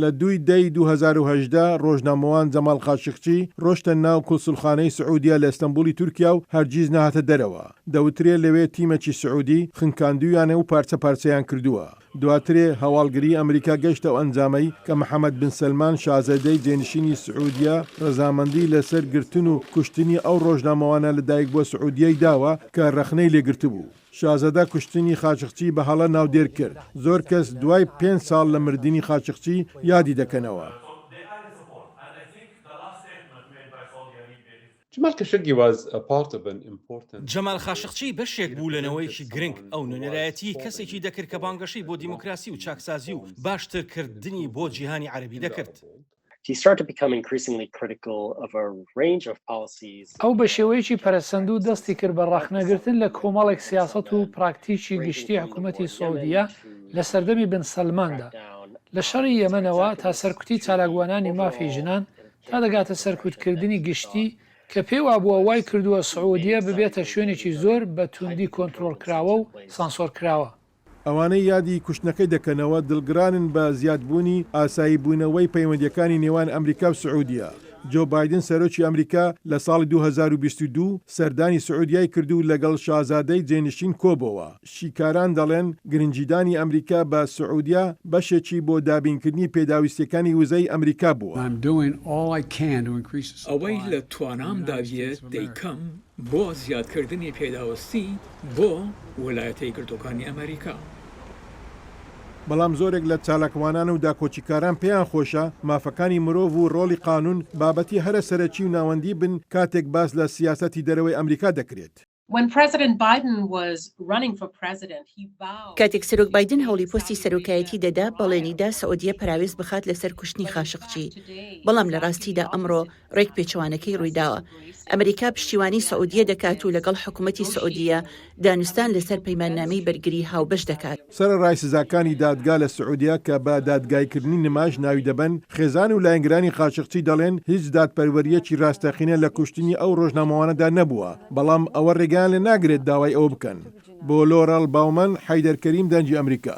لە دووی دەی 2018 ڕۆژنامەوان جەماڵ خاشقچی ڕۆشتە ناو کونسوڵخانەی سعودیە لە ئیستەنبوڵی تورکیا و هەرگیز نەهاتە دەرەوە. دەوترێ لەوێ تیمەکی سعودی خنکاندوویانە و پارچە پارچەیان کردووە. دواترێ هەواڵگریی ئەمریکا گەیشتە ئەو ئەنجامەی کە محەمەد بن سەلمان شازادەی جێنشینی سعودیە ڕەزامەندی لەسەر گرتن و کوشتنی ئەو ڕۆژنامەوانە لەدایکبووە سعودیەی داوە کە ڕەخنەی لێگرتبوو. شازادە کوشتنی خاشقچی بە هەڵە ناودێر کرد. زۆر کەس دوای پێنج ساڵ لە مردنی خاشقچی یادی دەکەنەوە. جەمال خاشقچی بەشێک بوو لە نەوەیەکی گرنگ، ئەو نوێنەرایەتیی کەسێکی دەکرد کە بانگەشەی بۆ دیموکراسی و چاکسازی و باشترکردنی بۆ جیهانی عەرەبی دەکرد. ئەو بە شێوەیەکی پەرەسەندوو دەستی کرد بە ڕەخنەگرتن لە کۆمەڵێک سیاسەت و پراکتیکی گشتی حکوومەتی سعودیە لە سەردەمی بن سەلماندا، لە شەڕی یەمەنەوە تا سەرکوتی چالاکوانانی مافی ژنان تا دەگاتە سەرکوتکردنی گشتی کە پێی وابووە وای کردووە سعودیە ببێتە شوێنێکی زۆر بە توندی کۆنترۆڵکراوە و سانسۆرکراوە. ئەوانەی یادی کوشتنەکەی دەکەنەوە دڵگرانن بە زیادبوونی ئاساییبوونەوەی پەیوەندییەکانی نێوان ئەمریکا و سعودیە. جۆ بایدن سەرۆکی ئەمریکا لە ساڵی 2022 سەردانی سعودیای کرد و لەگەڵ شازادەی جێنشین کۆبۆوە. شیکاران دەڵێن گرنگیدانی ئەمریکا بە سعودیە بەشێکی بۆ دابینکردنی پێداویستییەکانی وزەی ئەمریکا بووە. ئەوەی لە توانامدا بێت دەیکەم بۆ زیادکردنی پێداوستی بۆ ویلایەتە یەکگرتووەکانی ئەمەریکا. بەڵام زۆرێک لە چالاکوانان و داکۆکیکاران پێیان خۆشە مافەکانی مرۆڤ و ڕۆڵی قانون بابەتی هەرە سەرەکی و ناوەندی بن کاتێک باس لە سیاسەتی دەرەوەی ئەمریکا دەکرێت. کاتێک سەرۆک بایدن هەوڵی پۆستی سەرۆکایەتی دەدا، بەڵێنی دا سعودیە پەراوێز بخات لەسەر کوشتنی خاشقچی، بەڵام لە ڕاستیدا ئەمڕۆ ڕێک پێچەوانەکەی ڕوویداوە. ئەمریکا پشتیوانی سعودیە دەکات و لەگەڵ حکومەتی سعودیە دانوستان لەسەر پەیماننامەی بەرگری هاوبەش دەکات. سەرەڕای سزاکانی دادگا لە سعودیە کە بە دادگایکردنی نمایش ناوی دەبەن، خێزان و لایەنگرانی قاچخچی دەڵێن هیچ دادپەروەرییەکی راستەقینە لە کوشتنی ئەو رۆژنامەوانەدا نەبووە، بەڵام ئەوە رێگایان لێ ناگرێت داوای ئەوە بکەن. بۆ لۆرەڵ باومەن، حەیدەر کەریم، دەنگی ئەمریکا.